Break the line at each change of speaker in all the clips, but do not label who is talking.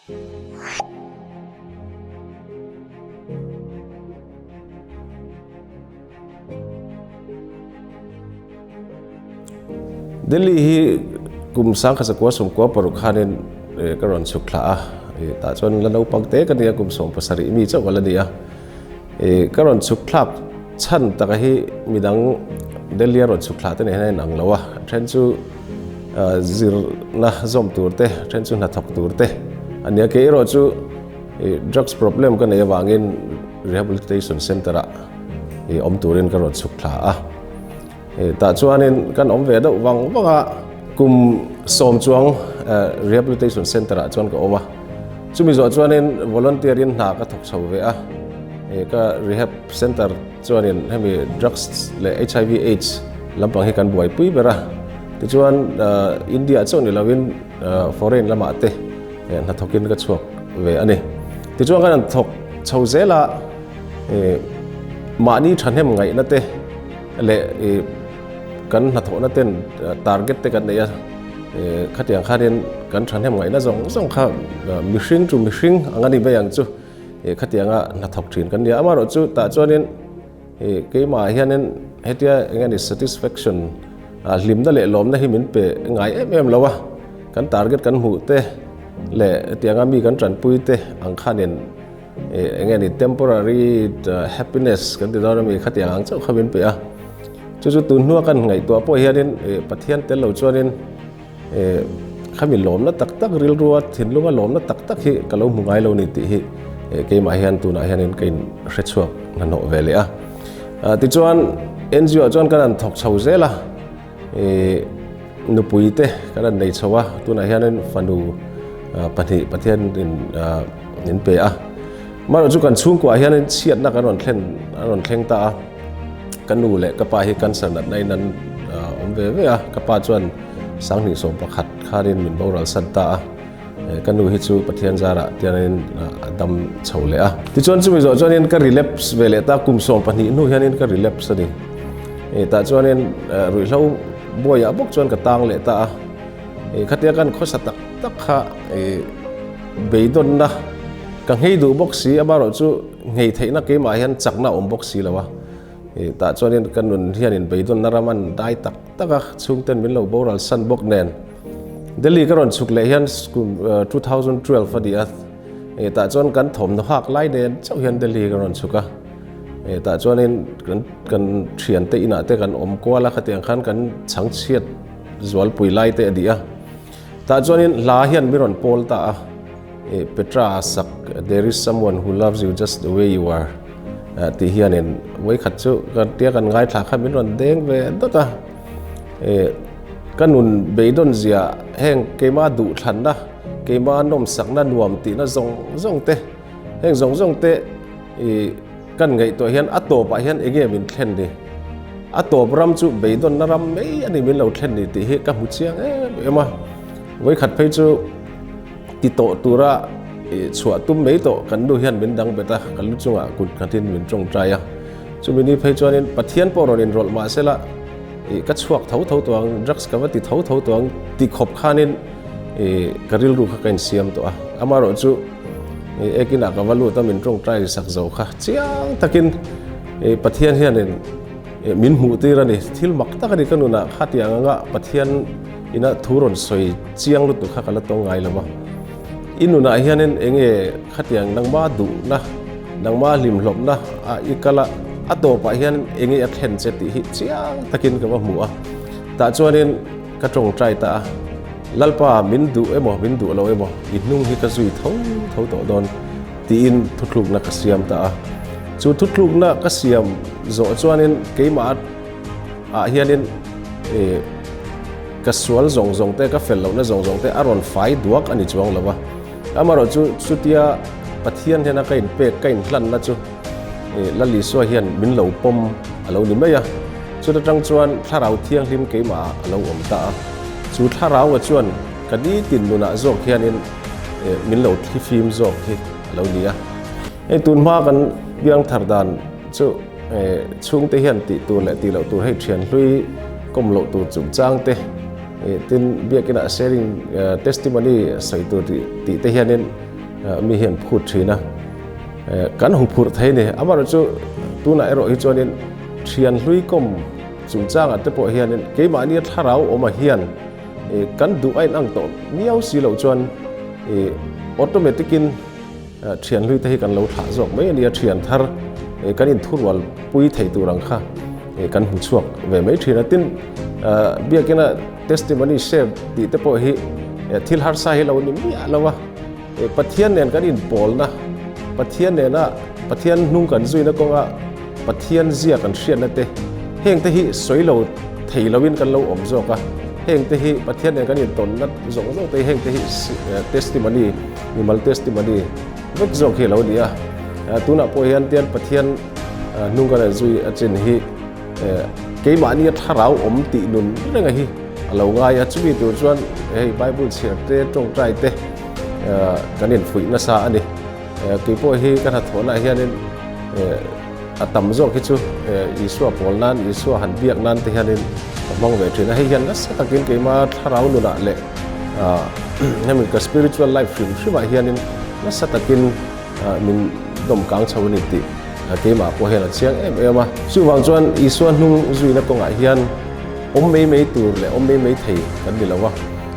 Delhi hi kum 1996 khanin ka rawn chhuk thla a, tah chuan la naupang te ka nia kum 17 mi chauh ka la ni a. Ka rawn chhuk thlak chhan taka hi midang Delhi a rawn chhuk thla te nen hian a inang lo a, a then chu zirna zawm tur te, a then chu hnathawk tur te a nia. Kei erawh chu drugs problem ka neih avangin rehabilitation centre ah awm turin ka rawn chhuk thla a. Tah chuanin kan awm ve deuh vang vang a, kum sawm chuang rehabilitation centre ah chuan ka awm a. Chumi zawh chuanin volunteer in hna ka thawk chho ve a, ka rehab centre chuanin hemi drugs leh HIV aids lampang hi kan buaipui ber a. Tichuan India chauh ni lovin foreign lamah te hnathawkin ka chhuak ve a ni. Tichuan kan han thawk chho zel a, mahni thahnem ngaihna te leh kan hnathawhna ten target te kan nei a, khatiang khanin kan thahnem ngaihna zawng zawng kha mihring chu mihring ang a ni mai ang chu khatianga hnathawk thin kan ni a. Amaherawhchu tah chuanin keimah hianin hetia eng nge ni satisfaction hlimna leh lawmna hi min pe ngai em em lo a, kan target kan hmuh te leh hetianga mi kan tanpui te ang khanin Eng nge ni temporary happiness kan ti dawn a mi khatiang ang chauh kha min pe a. Chu chu tun hnua kan ngaihtuah pawh hianin Pathian tel lo chuanin khami lawmna tak tak rilrua thinlunga lawmna tak tak hi ka lo hmu ngai lo ni tih hi keimah hian tunah hianin ka inhre chhuak hnahnawh ve leh a. Tichuan NGO ah chuan kan han thawk chho zel a. Nupui te kan han nei chho a, tunah hianin fanu pahnih Pathian in min pe a. Amaherawhchu kan chhungkuah hianin chhiatna kan rawn thlen an rawn thleng ta a, ka nu leh ka pa hi cancer natna in an awm ve ve a, ka pa chuan sanghnih sawm pakhat khanin min boral san ta a. Ka nu hi chu Pathian zarah tiangin a dam chho leh a. Tichuan chumi zawh chuanin ka relapse ve leh ta, kum 12 hnu hianin ka relapse a ni. Tah chuanin ruihhlo buaiah bawk chuan ka tang leh ta a. Khatia kan khawsa tak tak kha beidawnna ka nghei duh bawk si, amaherawhchu nghei theihna keimah hian chakna a awm bawk si lo a. Tah chuanin ka nun hianin beidawnna ram an dai tak tak a, chhungten min lo boral san bawk nen. Delhi ka rawn chhuk leh hian kum 2012 a ni a, tah chuan kan thawmhnaw hak lai nen chauh hian Delhi ka rawn chhuk a, tah chuanin kan kan thiante inah te kan awm kual a, khatiang khan kan chhangchhiat zualpui lai te a ni a, tah chuanin hla hian mi rawn pawl ta a, Petra a sak There is someone who loves you just the way you are tih hianin vawikhat chu ka tia kan ngaithla kha min rawn deng ve dawt a. Ka nun beidawn zia heng keima duhthlanna, keima nawmsakna nuam tihna zawng zawng te, heng zawng zawng te i kan ngaihtuah hian a tawpah hian enge min thlen ni? A tawp ram chu beidawnna ram mai a ni min lo thlen ni tih hi ka hmu chiang em em a. Vawikhat phei chu ti tawh tura i chhuah tum mai tawh kan nu hian min dang bet a, ka lu chungah kut nghatin min tawngtai a. Chumi ni phei chuanin Pathian pawh rawn inrawlh mahsela, Ih ka chhuak tho tho tawh ang, drugs ka va ti tho tho tawh ang ti khawp khanin ih ka rilru kha ka insiam tawh a. Amaherawh chu ih ekinah ka va lut a min tawngtai sak zo kha chiang takin ih Pathian hianin ih min hmuh tir a ni. Thil mak tak a ni ka nunah khatiang anga Pathian ina thu rawn sawi chiang lutuk kha ka la tawng ngai lo va. I nunah hianin eng nge khatiang nangma duhna, nangma hlimhlawpna a i kal a, a tawpah hian eng nge a thlen che tih hi chiang takin ka va hmu a. Tah chuanin ka tawngtai ta a, Lalpa min duh emaw min duh lo emaw i hnung hi ka zui tho tho tawh dawn tiin thuthlukna ka siam ta a. Chu thuthlukna ka siam zawh chuanin keimah ah hianin Ka sual zawng zawng te, ka fel lohna zawng zawng te a rawn fai duak a ni chuang lo a. Amaherawhchu chutia Pathian hiana ka inpek, ka inhlanna chu Lal Isua hian min lo pawm a lo ni mai a. Chuta tang chuan Thlarau Thianghlim keimah ah a lo awm ta a. Chu Thlarau-a chuan ka nitin nunah zawk hianin min lo thlifim zawk hi a lo ni a. Hei tun hma kan piangthar dan chu. Chhungte hian tih tur leh tih loh tur hei thian hlui kawm loh tur chungchang te, tin biakinah sharing testimony sawi tur tih te hianin mi hian phut thin a, kan huphurh thei a ni. Amaherawhchu tunah erawh hi chuanin thian hlui kawm chungchangah te pawh hianin keimahnia thlarau awmah hian kan duh a inang tawh miau si loh chuan automatic in Thian hlui te hi kan lo thlah zawk mai a nia, thian thar kan inthurual pui thei tur ang kha kan hmu chhuak ve mai thin a. Tin, biakina testimony share tih te pawh hi thil harsa hi lo ni miah lo a, Pathian nen kan inpawlna, Pathian nena Pathian hnung kan zuina kawnga Pathian zia kan hriatna te, heng te hi sawi lo thei loin kan lo awm zawk a, heng te hi Pathian nen kan intawnna zawng zawng te hi heng te hi testimony Mimal testimony vek zawk hi a lo ni a, tunah pawh hian tian Pathian hnung kan rawn zui a chin hi keimahni a thlarau awm tih nun renga hi a lo ngai a, chumi tur chuan hei Bible chhiar te tawngtai te kan infuih nasa a ni. Kei pawh hi ka hnathawhnaah hianin a tam zawk hi chu Isua pawl nan, Isua han biak nan te hianin ka hmang ve thin a, hei hian nasa takin keima thlarau nunah leh hemi ka spiritual life hrim hrimah hianin nasa takin min dawm kang chho a ni tih keimah pawh hian a chiang em em a. Chuvang chuan Isua hnung zuina kawngah hian awm mai mai tur leh awm mai mai thei kan ni lo a,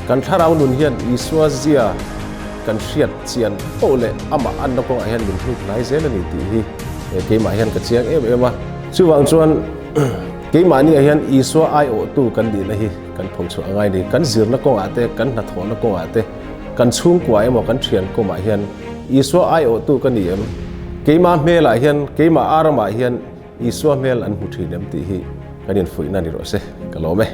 kan thlarau nun hian Isua zia Kan hriat chian poh leh amah anna kawngah hian min hnuk hnai zel a ni tih hi keimah hian ka chiang em em a. Chuvang chuan keimahniah hian Isua aiawhtu kan nihna hi kan phochhuah a ngai ni. Kan zirna kawngah te, kan hnathawhna kawngah te, kan chhungkua emaw kan thian kawmah hian Isua aiawhtu ka ni em? Keimah hmelah hian, keimah aramah hian Isua hmel an hmu thin em tih hi kan infuihna ni rawh se. Ka lawm e.